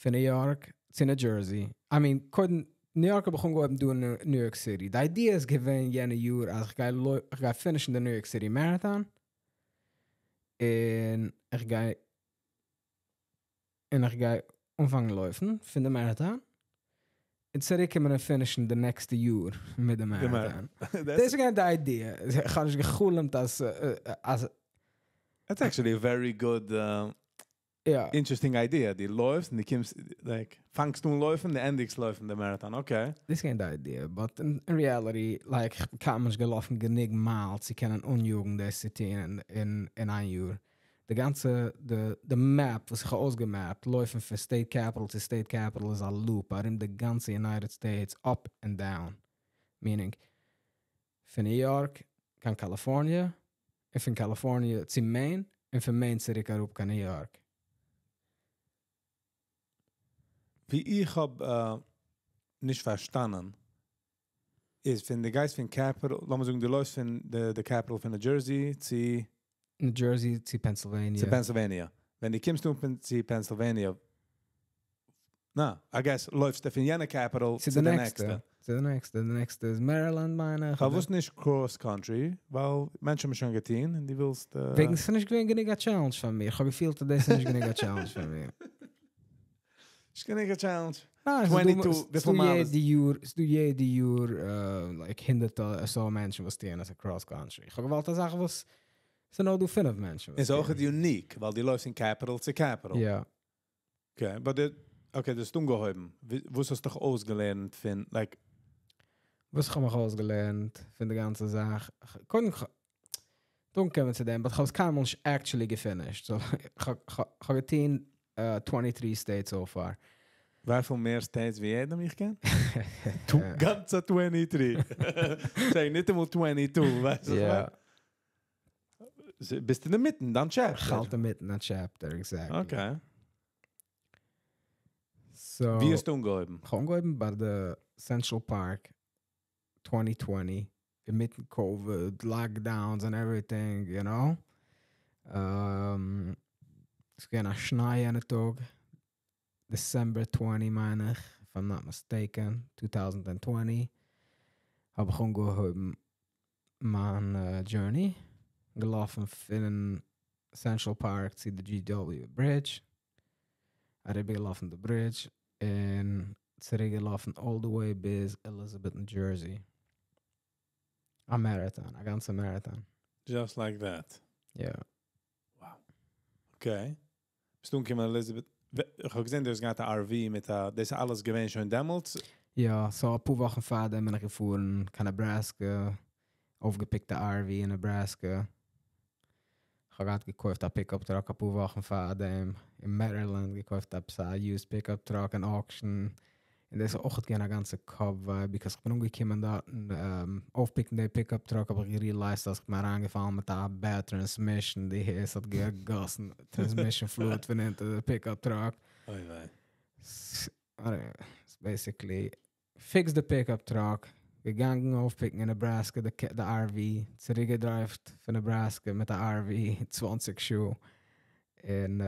פון New York צו New Jersey. I mean, קודם, New York האב איך אנגעהויבן דא אין New York City. די idea איז געווען יענע יאר, אז איך גיי איך גיי finishן די New York City Marathon. און איך גיי, און איך גיי אנפאנגען לויפן פון די marathon. און צוריקקומען און finishן די next יאר מיט די די marathon. That's דאס איז געווען די idea. איך האב נישט געחלומט, אז, אז That's actually a very good, interesting idea. דו לויפסט און דו קומסט, like, פאנגסט אן לויפן, דו ענדיגסט לויפן די marathon, okay. דאס איז געווען די idea, but in, in reality, like, איך קיינמאל נישט געלאפן גענוג מייל צו קענען אניאגן דאס צו טון אין, אין, אין איין יאר. די גאנצע, די, די map, וואס איך האב אויסגעמאפט, לויפן פון state capital צו state capital איז א loop, ארום די גאנצע United States, up and down. Meaning, פון New York קיין California, און פון California צו Maine, און פון Maine צוריק אראפ קיין New York. ווי איך האב, נישט פארשטאנען, איז פון דו גייסט פון capital, לאמיר זאגן דו לויפסט פון די די capital פון New Jersey צו New Jersey צו Pennsylvania. צו Pennsylvania. ווען דו קומסט אן צו Pennsylvania, נא, I guess לויפסטו פון יענע capital צו די נעקסטע. צו די נעקסטע, די נעקסטע איז Maryland מיין איך. פארוואס נישט cross country? ווייל מענטשן האבן שוין געטון און דו ווילסט. וועגן ס'איז נישט געווען גענוג א challenge פאר מיר. איך האב געפילט אז דאס איז נישט גענוג א challenge פאר מיר. נישט גענוג א challenge. ניין, 22, וויפיל מייל איז? ס'איז דא יעדע יאר like הונדערט or so מענטשן וואס טוען עס cross country. איך האב געוואלט א זאך וואס ס'איז נאר דא פינף מענטשן. איז אויך unique, ווייל דו לויפסט פון capital צו capital. יא. Okay, but די, okay, דו האסט אנגעהויבן. וואס האסטו דיך אויסגעלערנט פון, like... וואס איך האב מיך אויסגעלערנט פון די גאנצע זאך? קודם דאן קומען מיר צו דעם, but איך האב עס קיינמאל נישט actually גע finished. So, איך האב געטון 23 states so far. וויפיל מער states ווי יעדעם איך קען? גאנצע 23. זיי ניטאמאל 22, ווייסטו? יא. ביסט אינמיטן, דיין chapter. איך האלט אינמיטן א chapter, exactly. Okay. So, ווי האסטו אנגעהויבן? איך האב אנגעהויבן ביי די Central Park 2020, אינמיטן COVID, lockdowns and everything, you know. עס איז געווען א שניי יענע טאג, December 20 מיין איך, if I'm not mistaken, 2020, האב איך אנגעהויבן מיין journey, געלאפן פון Central Park צו די GW Bridge, אריבערגעלאפן די bridge, און צוריקגעלאפן all the way ביז Elizabeth, New Jersey. א marathon, א גאנצע marathon. Just like that. Yeah. Wow. Okay. ביסטו אנגעקומען Elizabeth? איך האב געזען, דו האסט געהאט א RV מיט א, דאס איז אלעס געווען שוין דעמאלטס? יא, so א פאר וואכן פאר דעם בין איך געפארן קיין Nebraska, אויפגעפיקט א RV אין Nebraska. איך האב געהאט געקויפט א pickup truck א פאר וואכן פאר דעם, אין Maryland געקויפט א used pickup truck אין auction. און דאס איז אויך געווען א גאנצע קאפ וויי, because איך בין אנגעקומען דארט, אויפפיקן די pickup truck, האב איך גע realized, אז איך בין אריינגעפאלן מיט א bad transmission, די עס האט געגאסן transmission fluid פון אונטער די pickup truck. אוי וויי. It's basically fix the pickup truck, געגאנגען אויפפיקן אין Nebraska די RV, צוריקגע drive ט פון Nebraska מיט א RV 20 שעה. און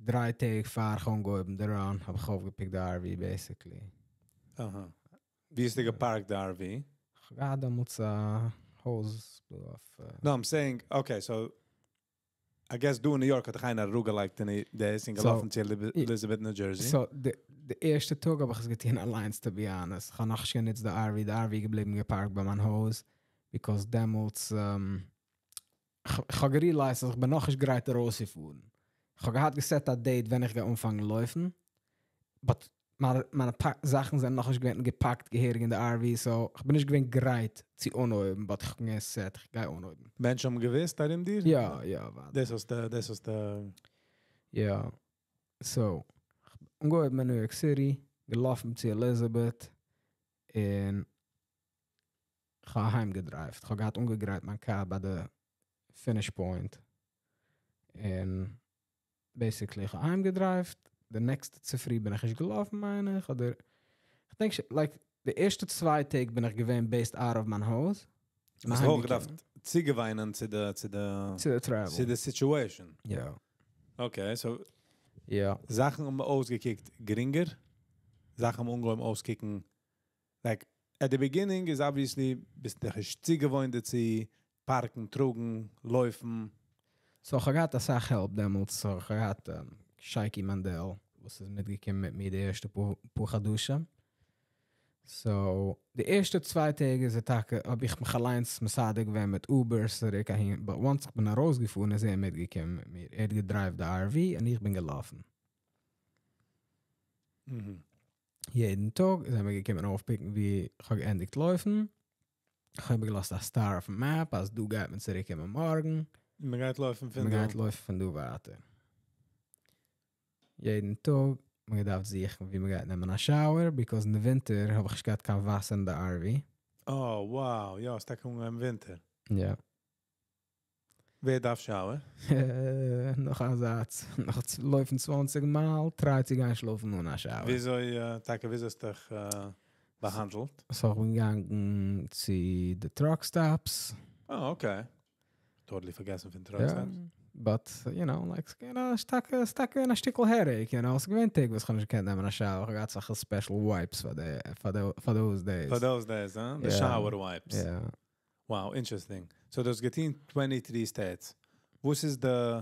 3 טעג פאר איך אנגעהויבן די run, האב איך אויפגעפיקט די RV basically. אהא. ווי האסטו גע park ט די RV? איך האב דעמאלטס א הויז אויף No, I'm saying, okay, so I guess דא אין New York האט דיך איינער אראפגעלייגט אין דאס און געלאפן צו Elizabeth, New Jersey. So, די ערשטע טאג האב איך עס געטון אליינס, to be honest. איך האב נאך נישט גענוצט די RV, די RV געבליבן גע park ט ביי מיין הויז, because דעמאלטס, איך האב גע realized, אז איך בין נאך נישט גרייט ארויסצופארן. איך האב געהאט גע set א date, ווען איך גיי אנפאנגען לויפן, but מיינע זאכן זענען נאך נישט געווען געפאקט געהעריג אין די RV, so איך בין נישט געווען גרייט צו אנהויבן, but איך בין געווען set, איך גיי אנהויבן. מענטשן האבן געוואוסט ארום דיר? יא, ווארט. דאס איז די יא. So, אנגעהויבן אין New York City, געלאפן צו Elizabeth, און איך האב אהיים גע drive ט. איך האב געהאט אנגעגרייט מיין car ביי די finish point. און basically, איך האב אהיים גע drive ט. די next צופרי בין איך נישט געלאפן, מיין איך, אדער, איך דענק, like, די ערשטע 2 טעג בין איך געווען based out of מיין הויז. האסט אויך געדארפט צוגעוויינען צו די צו די travel. צו די situation. יא. Okay, so זאכן האבן אויסגעקוקט גרינגער. זאכן האבן אנגעהויבן אויסקוקן, like, at the beginning is obviously, ביסט דיך נישט צוגעוואוינט צו park ן, טראגן, לויפן. So, איך האב געהאט א סאך help דעמאלטס. So, איך האב געהאט שייקי מאנדעל, וואס איז מיטגעקומען מיט מיר די ערשטע פאר חדשים. So, די ערשטע 2 טעג איז ער טאקע, האב איך מיך אליינס מסדר געווען מיט Uber, צוריק אהין. But once איך בין ארויסגעפארן, איז ער מיטגעקומען מיט מיר. ער האט גע drive ט די RV און איך בין געלאפן. יעדן טאג איז ער מיר געקומען אויפפיקן, ווי איך האב געענדיגט לויפן. איך האב געלאזט א star אויפן map, אז דא גייט מען צוריקקומען מארגן. מען גייט לויפן פון מען דא. גייט לויפן פון דא ווייטער. יעדן טאג, מען געדארפט זוכן, ווי מען גייט נעמען א shower, because אין די ווינטער האב איך נישט געהאט קיין וואסער אין די RV. Oh, wow. יא, ס'איז טאקע אנגעהויבן ווינטער. יא. ווער דארף shower? נאך א זאץ. נאך לויפן 20 מייל, try צו גיין שלאפן אן א shower. וויאזוי, טאקע וויאזוי האסטו דיך באהאנדלט? So איך בין געגאנגען צו די truck stops. אה, okay. Totally פארגעסן פון truck stops. But, you know, like, ס'געווען א שטארקע, ס'טאקע געווען א שטיקל headache, you know. ס'געווען טעג וואס כ'האב נישט געקענט נעמען א shower. כ'האב געהאט אזעלכע special wipes פאר די, פאר די, פאר those days. For those days, huh? The shower wipes. Yeah. Wow, interesting. So דו האסט געטון 23 states. וואס איז די...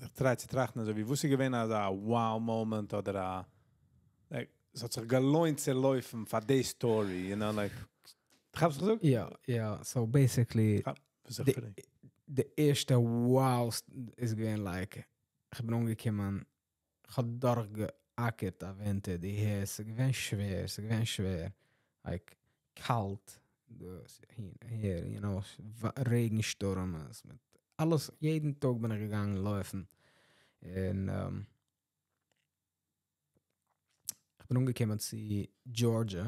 איך try צו טראכטן אזוי ווי, וואס איז געווען אזא wow moment אדער א, like, עס האט זיך געלוינט צו לויפן פאר די story, you know, like, כאפסט וואס איך זאג? יא, יא, so basically, די ערשטע wow איז געווען like, איך בין אנגעקומען, איך האב דורכגעאקערט א ווינטער, די הער, ס'איז געווען שווער, ס'איז געווען שווער, like, קאלט, הער, you know, רעגן שטורעמעס, מיט אלעס, יעדן טאג בין איך געגאנגען לויפן, און איך בין אנגעקומען צו Georgia,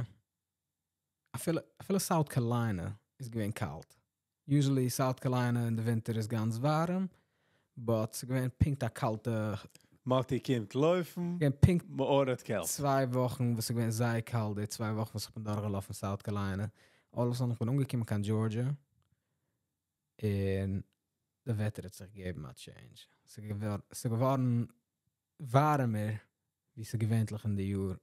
אפילו, אפילו South Carolina איז געווען קאלט. Usually South Carolina אין די ווינטער איז גאנץ ווארעם, but ס'איז געווען פונקט א קאלטע... מאטי קומט לויפן, געווען פונקט מ'ארדערט קעלט. צוויי וואכן וואס איז געווען זייער קאלט, די צוויי וואכן וואס איך בין דורכגעלאפן South Carolina. All of a sudden איך בין אנגעקומען קיין Georgia, און די וועטער האט זיך געגעבן א change. ס'איז געווארן ווארעמער ווי ס'איז געווענליך אין די יאר,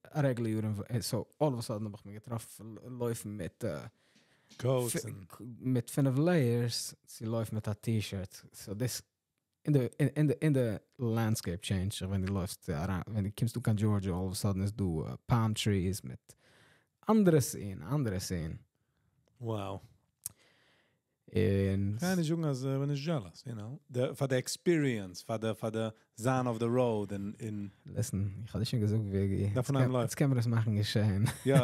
א regular יאר, so all of a sudden האב איך מיר געטראפן לויפן מיט Coats מיט פינף layers צו לויפן מיט א T-shirt. So דאס אין די אין די אין די landscape change, ווען דו לויפסט אריין, ווען דו קומסט אן קיין Georgia, all of a sudden איז דא palm trees מיט אנדערע scene, אנדערע scene. Wow. און קען נישט זאגן אז בין נישט jealous, you know. די, פאר די experience, פאר די, פאר די זיין אויף די road און, און. Listen, איך האב דיר שוין געזאגט, וועגי. דארף אנהייבן לויפן. יעצט קען מען עס מאכן געשען. יא.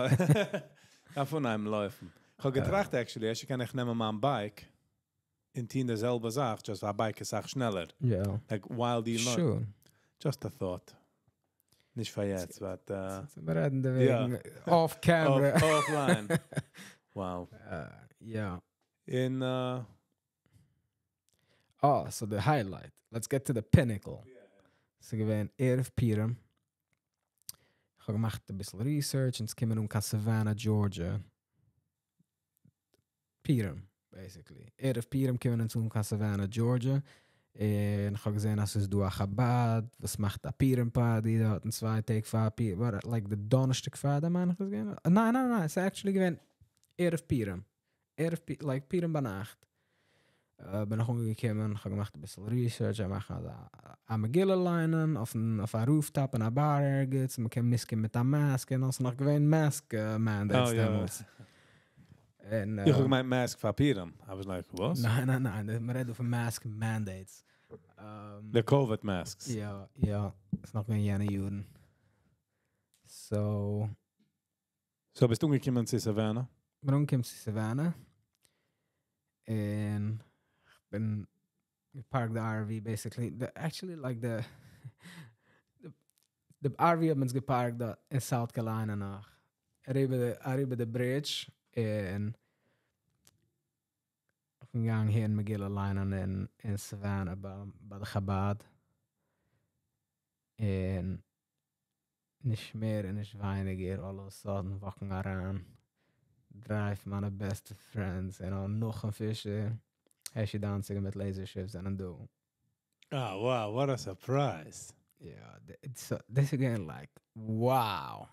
דארף אנהייבן לויפן. איך האב געטראכט actually, אפשר קען איך נעמען מיין bike און טון די זעלבע זאך, just א bike איז אסאך שנעלער. יא. Like while די לויפסט. Sure. Just a thought. נישט פאר יעצט, but... מיר רעדן דערוועגן off camera. Offline. Wow. יא. אין... Oh, so the highlight. Let's get to the pinnacle. ס'איז געווען ערב פורים. איך האב געמאכט א ביסל research און ס'קומען אן קיין Savannah, Georgia. פורים, basically. ערב פורים קומען אונז אן קיין Savannah, Georgia. און איך האב געזען אז ס'איז דא א חב"ד וואס מאכט א פורים party דארט אין צוויי טעג פאר פורים, like די דאנערשטאג פאר דעם מיין איך איז געווען. ניין, ניין, ניין, ס'איז actually געווען ערב פורים. ערב פורים, like פורים ביינאכט. בין איך אנגעקומען, איך האב געמאכט אביסל research, זיי מאכן אזא א מגילה ליינען אויפן אויף א rooftop אין א bar ערגעץ, מען קען מוז קומען מיט א mask, און ס'איז נאך געווען mask mandates דעמאלטס. און איך האב געמיינט mask פאר פורים, I was like, וואס? ניין, ניין, ניין, מען רעדט דא פון mask mandates. די COVID masks. יא, יא, ס'איז נאך געווען יענע יארן. So. So ביסטו אנגעקומען צו Savannah? בין אנגעקומען צו Savannah. און איך בין געפארקט די RV basically. די, actually like די, די RV האבן אונז געפארקט דא אין South Carolina נאך. אריבער די, אריבער די bridge. און איך בין געגאנגען הערן מגילה ליינען אין, אין Savannah ביי, ביי די חב"ד. און נישט מער און נישט ווייניגער, all of a sudden walk ן אריין דריי פון מיינע בעסטע friends, you know, נחום פישער, הערשי דאנציגער מיט לעיזער שיף זענען דא. Ah, wow, what a surprise. Yeah, it's, this again, like, wow.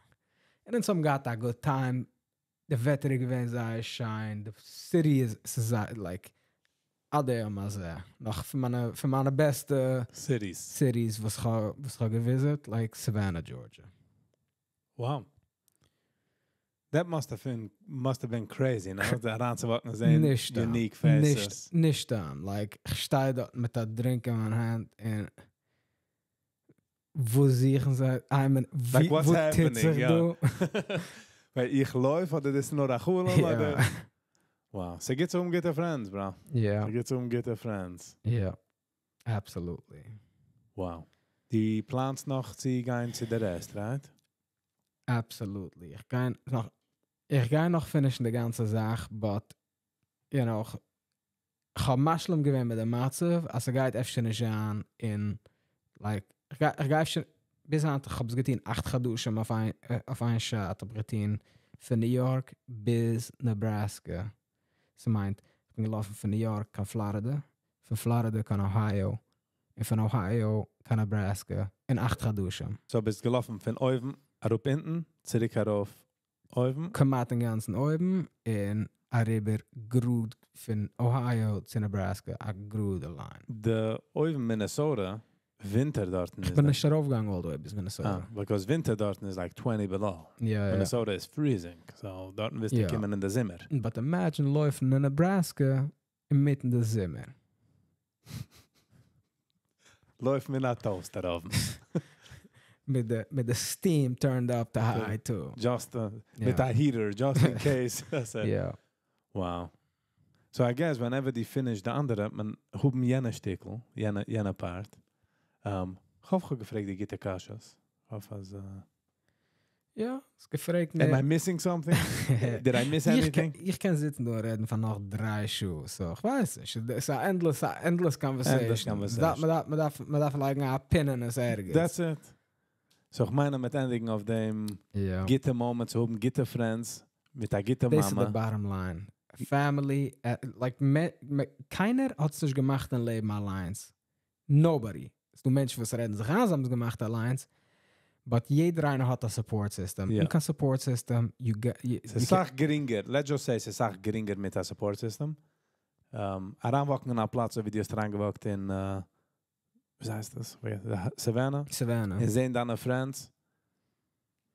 And then some got a good time. די וועטער איז געווען זייער שיין, the city איז, ס'איז זייער, like, עד היום הזה. נאך פון מיינע, פון מיינע בעסטע Cities. cities וואס איך האב, וואס איך האב געvisit, like Savannah, Georgia. Wow. That must have been crazy, no? אריינצו walk ן זען נישט דא. unique faces. נישט, נישט דא. Like, איך שטיי דארט מיט א drink אין מיין האנט און וואו זוכן זיי? I mean, Like, what's וואו טוט happening? זיך Ja. דא? ווייל איך לויף, אדער דאס איז נאר א חלום, Ja. אדער Wow. ס'גוט צו האבן גוטע friends, bro. Ja. ס'גוט צו האבן גוטע friends. Ja. Absolutely. Wow. דו פלאנסט נאך צו גיין צו די רעסט, right? Absolutely. איך גיי נאך, איך גיי נאך finish ן די גאנצע זאך, but איך האב משלים געווען מיט די מצב, אז ס'גייט אפשר נישט זיין אין, like, איך גיי אפשר, ביז היינט, איך האב עס געטון 8 חדשים אויף איין shot, האב איך געטון פון New York ביז Nebraska. ס'מיינט, איך בין געלאפן פון New York קיין Florida, פון Florida קיין Ohio, און פון Ohio קיין Nebraska אין 8 חדשים. So ביסט געלאפן פון אויבן אראפ אונטן, צוריק ארויף אויבן. כמעט אין גאנצן אויבן און אריבער גראד פון Ohio צו Nebraska, א גראדע line. די אויבן Minnesota, ווינטער דארט איך בין נישט ארויפגעגאנגען all the way ביז Minnesota. Ah, because ווינטער דארט איז like 20 below. Minnesota is freezing. So דארט וועסטו קומען אין די זומער. But imagine לויפן אין Nebraska אינמיטן די זומער. לויף מיר א toaster oven. מיט די steam turned up to high too. Just מיט א heater, just in case. That's it. Wow. So I guess whenever די finish די אנדערע, מען האבן יענע שטיקל, יענע part. איך האף איך האב געפרעגט די גוטע קשיות. איך האף אז יא, עס געפרעגט Am I missing something? Did I miss איך קען, anything? איך קען זיצן דא און רעדן פאר נאך 3 שעה. So, איך ווייס נישט. עס איז א endless conversation. Endless conversation. מען דארף לייגן א pin אין עס ערגעץ. That's it. So איך מיין, מיט ענדיגן אויף דעם גוטע moment צו האבן גוטע friends, מיט א גוטע דאס איז מאמע. the bottom line. Family, like, קיינער האט עס נישט געמאכט אין לעבן אליינס. Nobody. עס דא מענטשן, וואס רעדן זיך איין, זיי האבן עס געמאכט אליינס. But יעדער איינער האט א support system. אן קיין support system, you get, עס איז you א סאך גרינגער. Let's just say, עס איז א סאך גרינגער מיט א support system. אריינוואקן אין א פלאץ, ווי דו האסט אריינגעוואקט אין, וואס הייסט דאס? Savannah? Savannah. און זען דיינע friends.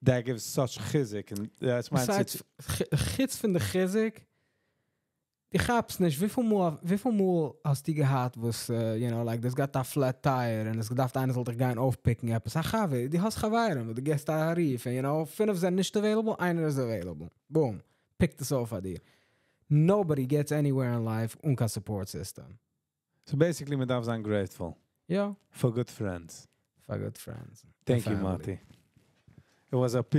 That gives such חיזוק. און, יא, איך מיין, Besides, חוץ פון די חיזוק, דו כאפסט נישט, וויפיל מאל האסטו געהאט, וואס, like, דו האסט געהאט א flat tire און עס געדארפט איינער זאל דיך גיין אויפפיקן עפעס. א חבר, דו האסט חברים, דו גיבסט א רוף, and, פינף זענען נישט available, איינער איז available. Boom. פיקט עס אויף פאר דיר. Nobody gets anywhere in life אן קיין support system. So basically, מען דארף זיין grateful for good friends. For good friends. Thank you, Family. Mati. It was a P.